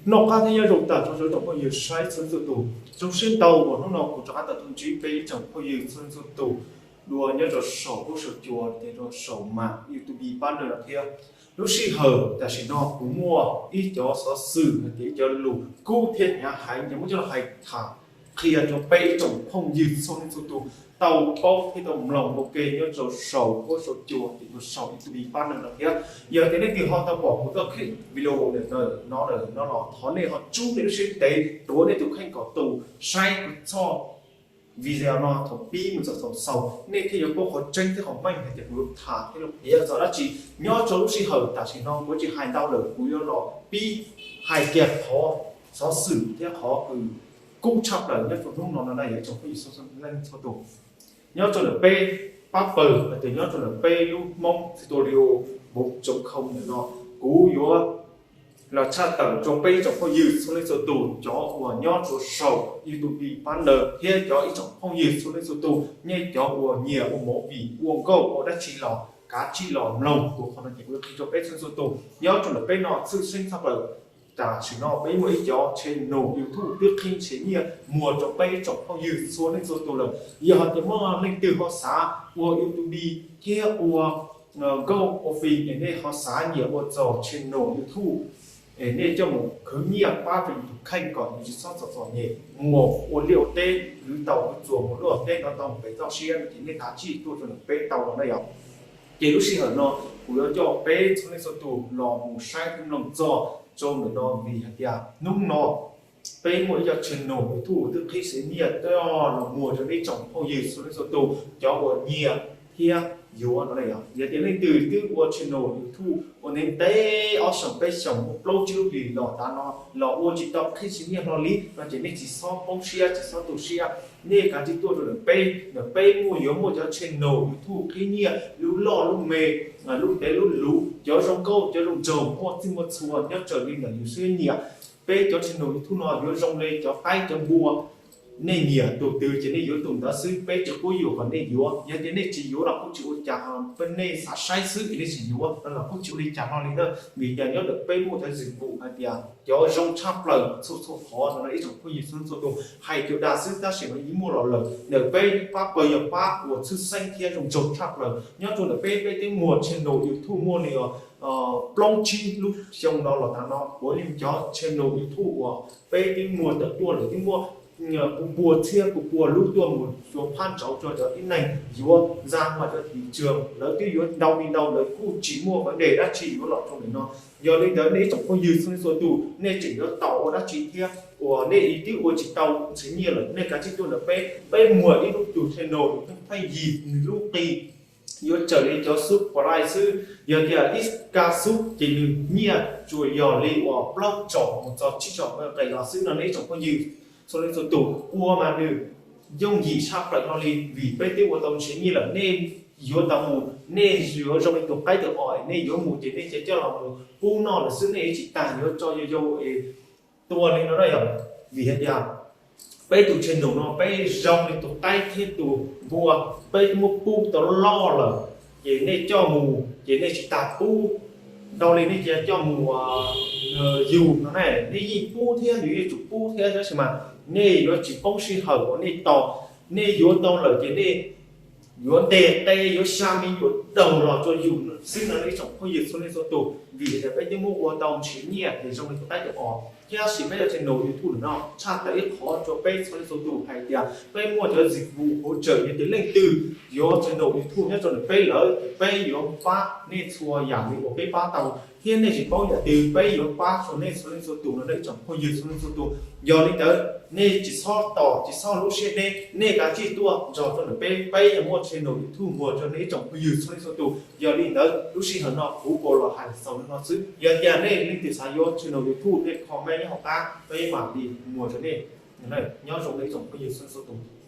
Noj qab thiab nyob zoo tag nrho rau ib tsoom phooj ywg saib txhua leej txhua tus. Zoo siab ntau uas hnub no kuv rov qab tau tuaj ntsib peb ib tsoom phooj ywg txhua leej txhua tus dua nyob rau saum huab saum cua, rau saum mam YouTube pab no thiab. Lub sij hawm tam sim no kuv muaj ib cov xov xwm hais tias ib cov lus kub thiab hnyav heev, ces muab coj los hais tham qhia rau peb ib tsoom phooj ywg txhua leej txhua tus tau paub thiab tau mloog ua ke nyob rau saum huab saum cua, ces rau saum YouTube pab no thiab. Yog tias leej twg ho tau pom kuv txoj clip video no no los thov nej ho tsub nej lub siab ntev, tuav nej tus kheej kom tus saib kuv txoj video no thaum pib mus txog thaum xaus, nej thiaj yuav paub qhov tseeb thiab qhov meej hais tias kuv yuav tham thiab yuav piav txog dab tsi. Nyob rau lub sij hawm tam sim no kuv tsis hais ntau lawm, kuv yuav los pib hais kiag qhov xov xwm thiab qhov kub tshaj plaws nyob rau hnub no no na yog ib tsoom phooj ywg txhua leej txhua tus. Nyob rau ntawm peb pab pawg hais tias nyob rau ntawm peb lub Hmoob studio bốn chấm không ntawm no, kuv yuav los tshaj tawm rau peb ib tsoom phooj ywg txhua leej txhua tus, cov uas nyob rau saum YouTube pab no thiab cov ib tsoom phooj ywg txhua leej txhua tus, nej cov uas nyiam ua movie ua nkauj ua dab tsi los kav tsij los mloog kuv qhov no ces kuv yuav qhia rau peb txhua leej txhua tus. Nyob rau ntawm peb no tshwj xeeb tshaj plaws tam sim no peb muaj ib cov channel YouTube twb qhib nrhiav nyiaj muag rau peb ib tsoom phooj ywg txhua leej txhua tus lawm. Yog hais tias muaj leej twg ho xav ua YouTube thiab ua nkauj ua fim es nej ho xav nyiam ua txog channel YouTube es nej coj mus khwv nyiaj pab rau yus tus kheej kom yus tsis txhob txom txom nyem mus ua liaj ua teb, khwv tau khwv txuas mus luaj teb no tau pem toj siab no ces nej kav tsij tuaj rau ntawm peb tau los na yom. Ces lub sij hawm no kuv yuav coj peb txhua leej txhua tus los mus saib thiab mloog txog rau ntawm no vim hais tias hnub no peb muaj ib co channel YouTube twb qhib nrhiav nyiaj coj los muag rau nej tsoom phooj ywg txhua leej txhua tus, cov uas nyiam thiab yuav no na yom. Yog tias leej twg twb ua channel YouTube ua ntev ntev ob xyoos peb xyoos muaj plaub tsib lub hlis los tav no los ua tsis tau qhib nrhiav nyiaj hlo li no ces nej tsis txhob poob siab tsis txhob tu siab, nej kav tsij tuaj rau ntawm peb. Ntawm peb muaj yuav muaj cov channel YouTube qhib nyiaj lub loj lub me, lub ntev lub luv, cov zoo nkauj cov zoo nraug muaj txij muaj txhua nyob raws li ntawm yus siab nyiam. Peb cov channel YouTube no yuav zoo li cov qaib cov npua, nej nyiam tus twg ces nej yuav tus ntawd xwb, peb tsis pub yuam kom nej yuav. Yog tias nej tsis yuav los kuj tsis ua cas, peb nej xav saib xwb es nej tsis yuav no los kuj tsis ua li cas hlo li na. Vim tias nyob ntawm peb muaj cov zwm vum hais tias cov zoo tshaj plaws txhua txhua qhov no na ib tsoom phooj ywg txhua txhua tus, hais cov dag xwb tab sis mas yeej muaj los lawm. Ntawm peb pab pawg yog pab uas tshwj xeeb thiab zoo nraug tshaj plaws. Nyob rau ntawm peb, peb twb muag channel YouTube muaj li plaub tsib lub xyoo no los tav no puav leej cov channel YouTube uas peb twb muag tawm tuaj lawm twb muaj pua pua txhiab pua pua lub tuaj mus xyuas phab ntsauv rau cov tib neeg yuav ntxa mas cov tim tswv lawv twb yuav ntau li ntau, lawv kuj tsis muaj vấn đề dab tsi yuav los rau ntawm no. Yog li ntawd nej ib tsoom phooj ywg txhua leej txhua tus, nej tseem yuav tau ua dab tsi thiab uas nej twb ua tsis tau nrhiav nyiaj lawm, nej kav tsij tuaj ntawm peb. Peb muag ib lub tus channel pheej yig nws lub qi yuav raws li cov subscribe xwb. Yog tias ib ka sub ces nws nyiaj tsuas yog li uas plaub tsom mus txog tsib tsom qe los xwb no nej ib tsoom phooj ywg txhua leej txhua tus, ua mas nws yooj yim tshaj plaws no li vim peb twb ua tau nrhiav nyiaj lawm. Nej yuav tau mus, nej yuav zoo li tus qaib tus os, nej yuav mus ces nej cia coj los mus pub noj lawm xwb, nej tsis tas yuav tso yau yau es tua li no na yom. Vim hais tias peb tus channel no peb zoo li tus qaib thiab tus npua, peb twb muab pub tau loj lawm, ces nej coj mus ces nej tsis tas pub ntau li, nej cia coj mus yug no na, nej yeej pub thiab, yus yeej tsum pub thiab, tab sis mas nej yuav tsis poob sij hawm uas nej tos, nej yuav tau lawm ces nej yuav ntes qe yuav xa me nyuam daug los rau yus xwb no ib tsoom phooj ywg txhua leej txhua tus. Vim tias peb twb muab ua tau nrhiav nyiaj ces zoo li tus qaib tus os. Thiab tab sis peb cov channel YouTube no tshaj tawm ib qhov rau peb txhua leej txhua tus hais tias peb muaj cov zwm vum hauv tsawm, yog tias leej twg yuav channel YouTube nyob rau ntawm peb lawm, peb yuav pab nej txhua yam li uas peb pab tau, thiab nej tsis paub yam twg peb yuav pab rau nej txhua leej txhua tus no ib tsoom phooj ywg txhua leej txhua tus. Yog li ntawd nej tsis txhob tos tsis txhob lub siab deb, nej kav tsij tuaj nrog rau ntawm peb, peb yuav muaj channel YouTube muag rau nej ib tsoom phooj ywg txhua leej txhua tus. Yog li ntawd lub sij hawm no kuv kuj los hais xaus li no xwb. Yog tias nej leej twg xav yuav channel YouTube nej comment nyob hauv qab peb mam li muag rau nej. Nyob zoo nej ib tsoom phooj ywg txhua leej txhua tus.